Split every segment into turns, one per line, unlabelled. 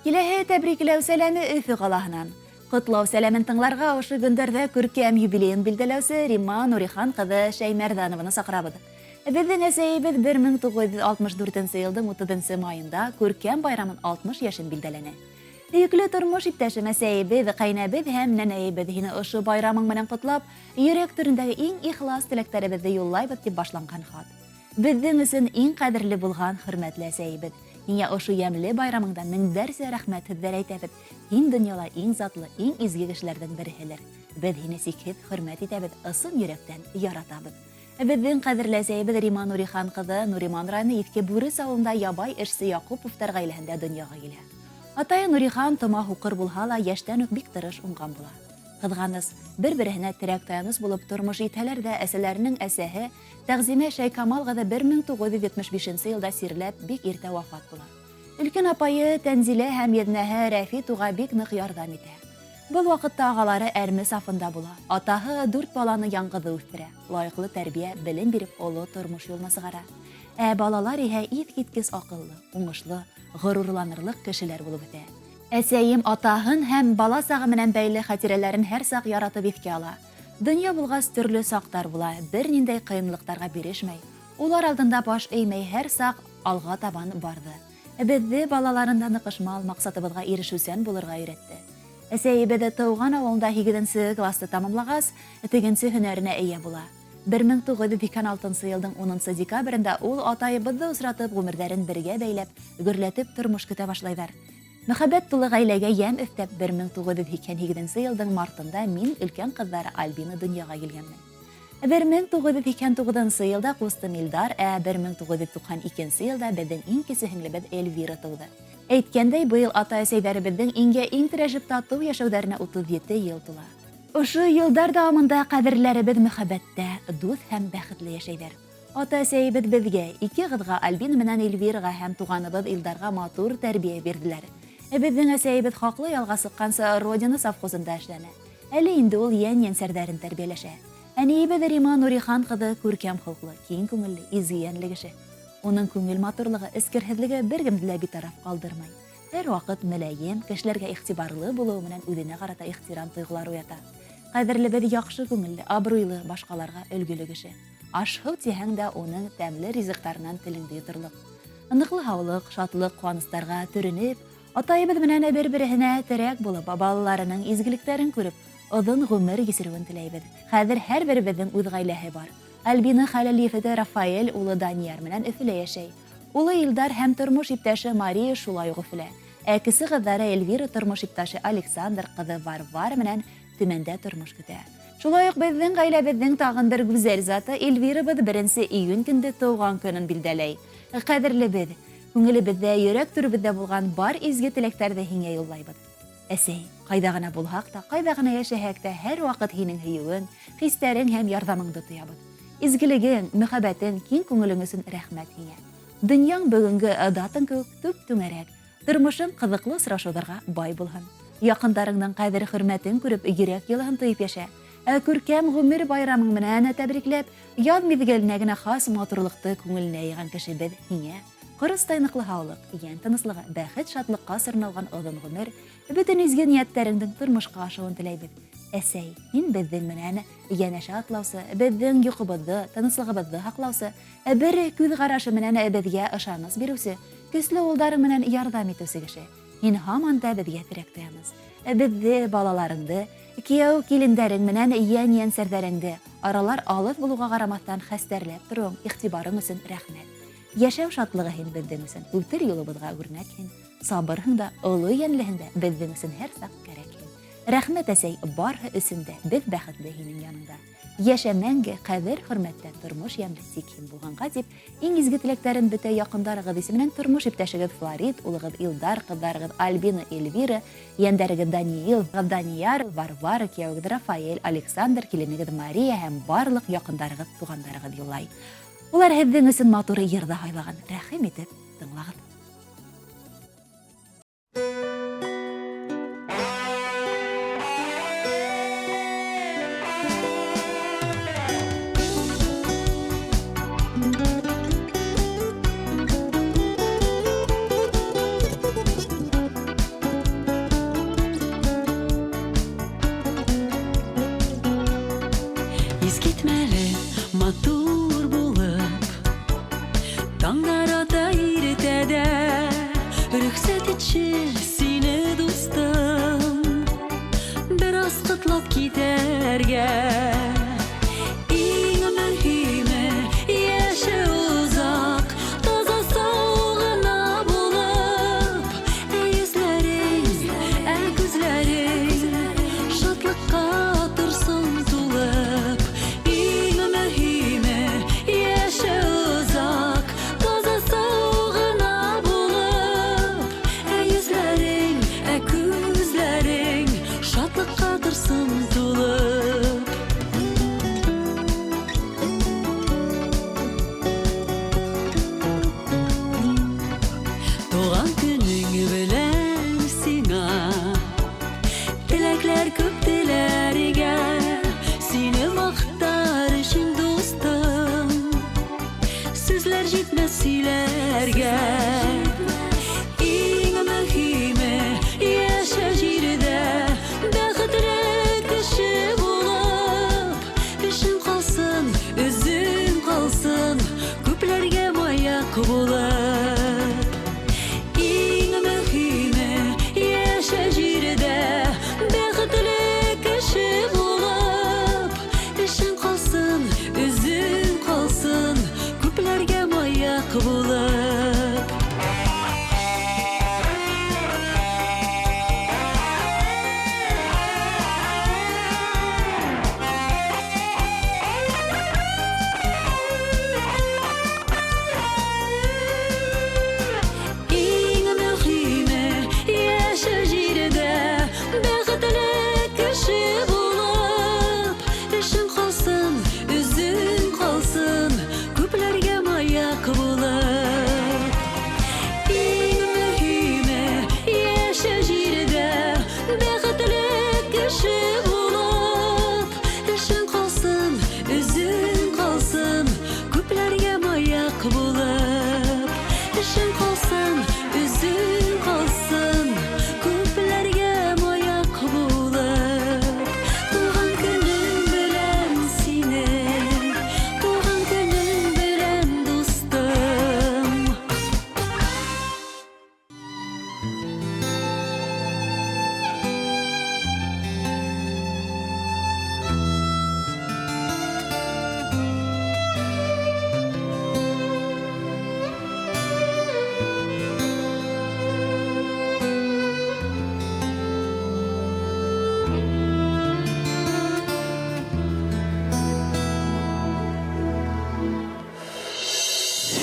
Киләһе тәбрикләү сәләме Өфө ҡалаһынан. Ҡотлау сәләмен тыңларға ошо көндәрҙә күркәм юбилейын билдәләүсе Римма Нурихан ҡыҙы Шәймәрҙанованы саҡырабыҙ. Беҙҙең әсәйебеҙ 1964 йылдың 30 майында күркәм байрамын 60 йәшен билдәләне. Һөйөклө тормош иптәшем, әсәйебеҙ, ҡәйнәбеҙ һәм нәнәйебеҙ һине ошо байрамың менән ҡотлап, йөрәк түрендәге иң ихлас теләктәребеҙҙе юллайбыҙ, тип башланған хат. Беҙҙең өсөн иң ҡәҙерле булған хөрмәтле әсәйебеҙ, һиңә ошо йәмле байрамыңда меңдәрсә рәхмәт һүҙҙәре әйтәбеҙ. Һин донъяла иң затлы, иң изге кешеләрҙең береһелер. Беҙ һине сикһеҙ хөрмәт итәбеҙ, ысын йөрәктән яратабыҙ. Беҙҙең ҡәҙерле әсәйебеҙ Рима Нурихан ҡыҙы Нуриман районы Иҫке Бүрес ауылында ябай эшсе Яҡуповтар ғаиләһендә донъяға килә. Атайы Нурихан тома һуҡыр булһа ла, йәштән үк бик тырыш, уңган була. Ҡыҙғаныс, бер-береһенә терәк-таяныс булып тормош итһәләр дә, әсәләренең әсәһе, Тәгъзимә Шәйкамал ҡыҙы 1975 нче елда сирләп, бик иртә вафат була. Өлкән апайы Тәнзилә һәм еҙнәһе Рәфит уға бик ныҡ ярҙам итә. Был ваҡытта ағалары әрме сафында була. Атаһы дүрт баланы яңғыҙы үҫтерә, лайыҡлы тәрбиә, белем биреп оло тормош юлына сығара. Ә балалар иһә иҫкиткес акыллы, уңышлы, горурланырлыҡ кешеләр булып үҫә. Әсәйем атаһын һәм бала сагы менән бәйле хатирәләрен һәрсак яратып иҫкә ала. Дөнья булғас, төрле саҡтар була, берниндәй ҡыйынлыҡтарға бирешмәй, улар алдында баш эймәй һәр саҡ алға табан барҙы. Беҙҙе, балаларын да ныҡышмал, маҡсатыбыҙға ирешеүсән булырға өйрәтте. Әсәйебеҙ тыуған авылында һигеҙенсе класты тамамлағас, тегенсе һөнәренә эйә була. 1986 нсы елдың унынсы декабрендә ул атайыбыҙҙы осратып, ғүмерҙәрен бергә бәйләп, гөрләтеп тормош көтә башлайҙар. Мәхәббәт тулы гаиләгә ямь өҫтәп, 1988 нче елдың мартында мин өлкән кызлары Альбина дөньяга килгәнмен. 1989 нчы елда кустым Илдар, ә 1992 нче елда безнең иң кече һеңлебез Эльвира туды. Әйткәндәй, быел ата-әсәйҙәребеҙҙең иңгә-иң терәшеп татыу яшәүҙәренә 37 ел тула. Ошо йылдар дауамында ҡәҙерләребеҙ мөхәббәттә, дуҫ һәм бәхетле йәшәйҙәр. Ата-әсәйебеҙ беҙгә, ике ҡыҙға, Альбина менән Эльвираға һәм туғаныбыҙ Илдарға матур тәрбиә бирҙеләр. Беҙҙең әсәйебеҙ хаҡлы ялға сыҡҡансы Родина совхозында эшләне. Әле инде ул йән-йәнсәрҙәрен тәрбиәләшә. Әниебеҙ Рима Нурихан ҡыҙы күркәм холҡло, киң күңелле, изге йәнле кеше. Уның күңел матурлығы, эскерһеҙлеге бер кемде лә битараф ҡалдырмай. Һәрваҡыт мөләйем, кешеләргә игътибарлы булыуы менән үзенә ҡарата ихтирам тойғолары уята. Ҡәҙерлебеҙ яҡшы күңелле, абруйлы, башҡаларға өлгөлө кеше. Аш-һыу тиһәң дә уның тәмле ризыҡтарынан телеңде йоторлоҡ. Ныҡлы һаулыҡ, шатлыҡ, ҡыуаныстарға төрөнөп, атайыбыҙ менән бер-береһенә терәк булып, балаларының изгелектәрен күреп, оҙон ғүмер кисереүен теләйбеҙ. Хәҙер һәрберебеҙҙең үҙ ғаиләһе бар. Альбина хәләл ефете Рафаэль улы Данияр менән Өфөлә йәшәй. Улы Илдар һәм тормош иптәше Мария шулай ук Өфөлә. Ә кесе кызлары Эльвира тормош иптәше Александр, кызы Варвара менән Төмәндә тормош көтә. Шулай ук безнең гаиләбезнең тагын бер гүзәл заты Эльвирабыз беренче июнь көндә туган көнен билдәләй. Кадерлебез! Күңелебездә, йөрәк түребездә булган бар изге теләкләрҙе һиңә юллайбыҙ. Әсәй, кайда гына булһаҡ та, кайда гына йәшәһәк тә, һәрваҡыт һинең һөйөүең, хистәрең һәм ярҙамыңды тоябыҙ. Изгелегең, мөхәббәтең, киң күңелең өсөн рәхмәт һиңә. Дөньяң бөгөнгө датаң кеүек түп-түңәрәк, тормошоң ҡыҙыҡлы осрашыуҙарға бай булһын. Яҡындарыңдың ҡәҙер-хөрмәтен күреп, йөрәк йылыһын тойоп йәшә. Ә күркәм ғүмер байрамың менән тәбрикләп, яҙ миҙгеленә генә хас матурлыҡты күңеленә йыйған кешебеҙ һиңә. Корыстай ныклы һаулык, йән тыныслыгы, бәхет-шатлыкка сорналган озын гомер, бөтен изге нияттәреңдең тормошка ашыуын теләйбез. Әсәй, һин беҙҙең менән янәшә атлаусы, беҙҙең йоҡобоҙҙо, тыныслыгыбыҙҙы һаҡлаусы, бер күҙ ҡарашы менән беҙгә ышаныс биреүсе, көслө улдарың менән ярҙам итеүсе кеше. Һин һаман да беҙгә терәк-таяныс. Беҙҙе, балаларыңды, кияү-килендәрең менән йән-йәнсәрҙәреңде, аралар алыҫ булыуға ҡарамаҫтан хәстәрләп тороуың, игътибарың өсөн рәхмәт. Йәшәү шатлығы һин беҙҙең өсөн, үтер юлыбыҙға үрнәк һин. Сабырһың да, оло йәнлеһең дә, беҙҙең өсөн һәр саҡ кәрәк һин. Рәхмәт, әсәй, барыһы өсөн дә, беҙ бәхетле һинең яныңда. Йәшә мәңге, ҡәҙер-хөрмәттә, тормош ямьле тик һин булғанға, дип, иң изге теләктәрен бөтә яҡындарығыҙ исеменән тормош иптәшегеҙ Флорид, улығыҙ Илдар, ҡыҙҙарығыҙ Альбина, Эльвира, ейәндәрегеҙ Даниил, Данияр, Варвара, кейәүегеҙ Рафаэль, Александр, киленегеҙ Мария һәм барлыҡ яҡындарығыҙ, туғандарығыҙ юллай. Улар һеҙҙең өсөн матур йыр ҙа һайлаған. Рәхим итеп тыңлағыҙ.
Күрсәтетче сине, дустым, Бераз котлап китәргә. Иң мөһиме яшәү озак, Таза сау гына булып. Ә йөзләрең, ә күзләрең Шатлыкка торсын тулып. Иң мөһиме яшәү озак, Таза сау гына булып. Ә йөзләрең, ә күзләрең Шатлыкка торсын тулып. Туган көнең белән сиңа, Теләкләр күп теләргә. Сине мактар өчен, дустым, Сүзләр җитмәс сөйләргә. Иң мөһиме яшә җирдә Бәхетле кеше булып. Эшең калсын, эзең калсын, Күпләргә маяк булып. Иң мөһиме яшә җирдә Бәхетле кеше булып. Эшең калсын, эзең калсын, Күпләргә маяк булып. Иң мөһиме яшә җирдә Бәхетле кеше булып. Эшең калсын, эзең калсын, Күпләргә маяк булып. Иң мөһиме яшә җирдә Бәхетле кеше булып. Эшең калсын, эзең калсын, Күпләргә маяк булып. Эшең калсын, эзең калсын, Күпләргә маяк булып. Туган көнең белән сине, Туган көнең белән, дустым.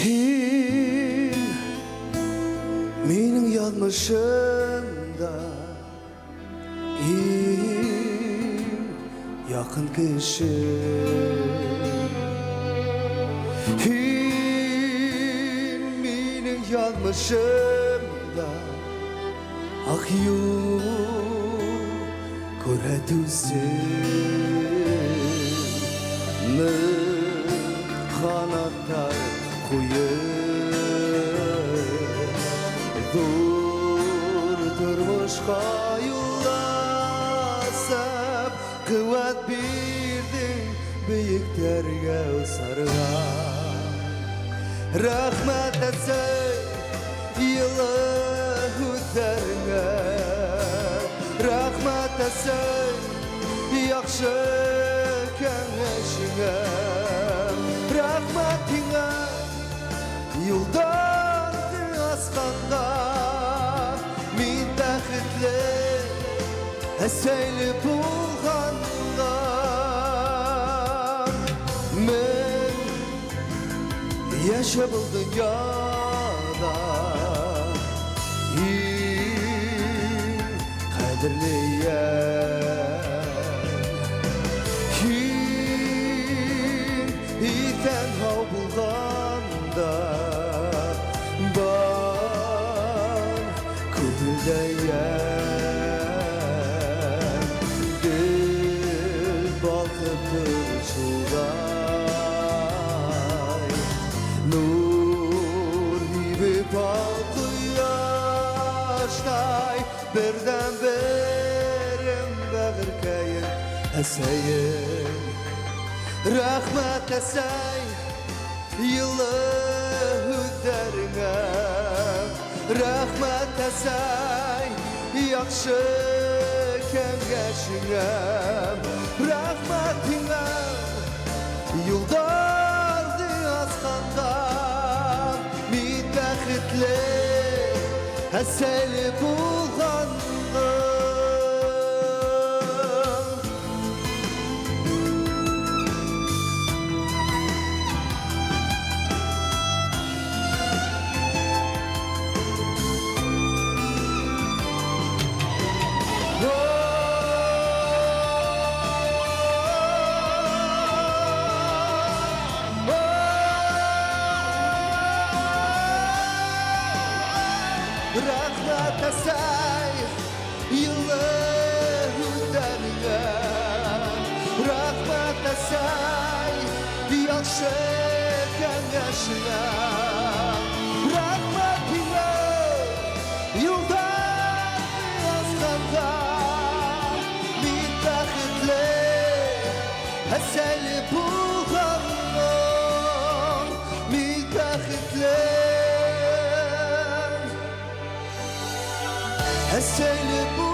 Һин минең яҙмышымда иң яҡын кеше. Һин минең яҙмышымда аҡ юл күрһәтеүсе. Ныҡ ҡанаттар ҡуйып, ҙур тормошҡа юл асып, ҡеүәт бирҙең бейектәргә осарға. Рәхмәт, әсәй, йылы һүҙҙәреңә. Рәхмәт, әсәй, яҡшы кәңәшеңә. Рәхмәт һиңә юлдарҙы асҡанға. Мин бәхетле әсәйле булғанға. Мең йәшә был донъяла, иң ҡәҙерле йән. Һин иҫән һау булғанда, бар күңелдә йәм. Гел балҡып тор шулай, нур һибеп ал ҡояштай, берҙән-берем бәғеркәйем, әсәйем. Рәхмәт, әсәй, йылы һүҙҙәреңә. Рәхмәт, әсәй, яҡшы кәңәшеңә. Рәхмәт һиңә, юлдарҙы асҡанға. Мин бәхетле, әсәле булғанға. Рәхмәт, әсәй, йылы һүҙҙәреңә. Рәхмәт, әсәй, яҡшы кәңәшеңә. Рәхмәт һиңә, юлдарҙы асҡанға. Мин бәхетле, әсәле булғанға. Мин бәхетле, әсәле.